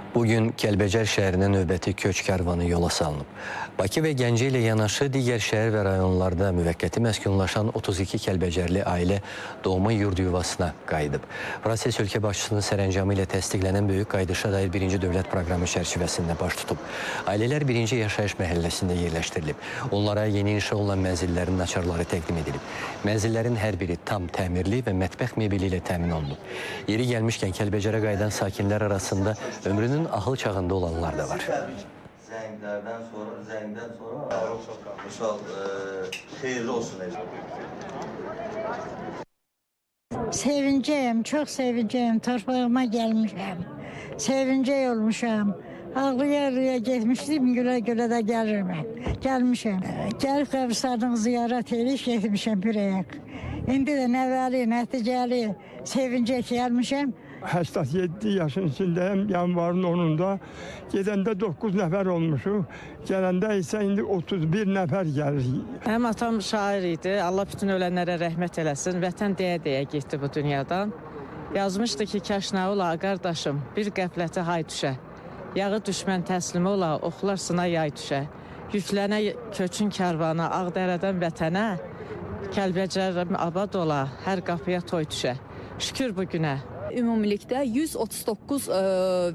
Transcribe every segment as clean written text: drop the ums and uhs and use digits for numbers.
Bugün Kəlbəcər şəhərinə növbəti köç karvanı yola salınıb. Bakı və Gəncə ilə yanaşı digər şəhər və rayonlarda müvəqqəti məskunlaşan 32 Kəlbəcərli ailə doğma yurd yuvasına qayıdıb. Proses ölkə başçısının sərəncamı ilə təsdiqlənən böyük qayıdışa dair birinci dövlət proqramı çərçivəsində baş tutub. Ailələr birinci yaşayış məhəlləsində yerləşdirilib. Onlara yeni inşa olunan mənzillərin açarları təqdim edilib. Mənzillərin hər biri tam təmirli və mətbəx mebeli ilə təmin olunub. Yeri gəlmişkən Kəlbəcərə qayıdan sakinlər arasında ömrünün ahıl çağında olanlar da var. Zənglərdən sonra, misal, xeyirli olsun. Sevincəyim, çox sevincəyim. Torpağıma gəlmişəm. Sevincək olmuşam. Ağlıya-ağlıya getmişdim, gülə-gülə də gəlirəm. Gəlmişəm. Gəlib qəbristanlığı ziyarət edib getmişəm bir ayaq. İndi də nəvəli, nəticəli sevincək gəlmişəm. 87 yaşın içindəyim, yanvarın 10-unda. Gedəndə 9 nəfər olmuşuq, gələndə isə indi 31 nəfər gəlir. Mənim atam şair idi, Allah bütün ölənlərə rəhmət eləsin. Vətən deyə-deyə getdi bu dünyadan. Yazmışdı ki, kaş nə ola qardaşım, bir qəflətə hay düşə. Yağı düşmən təslim ola, oxlar sına yay düşə. Yüklənə köçün karvana, Ağdərədən vətənə, Kəlbəcərim abad ola, hər qapıya toy düşə. Şükür bu günə. Ümumilikdə 139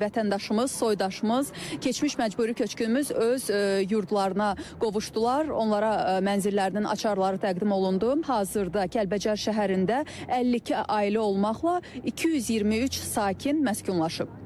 vətəndaşımız, soydaşımız, keçmiş məcburi köçkünümüz öz yurdlarına qovuşdular. Onlara mənzillərinin açarları təqdim olundu. Hazırda Kəlbəcər şəhərində 52 ailə olmaqla 223 sakin məskunlaşıb.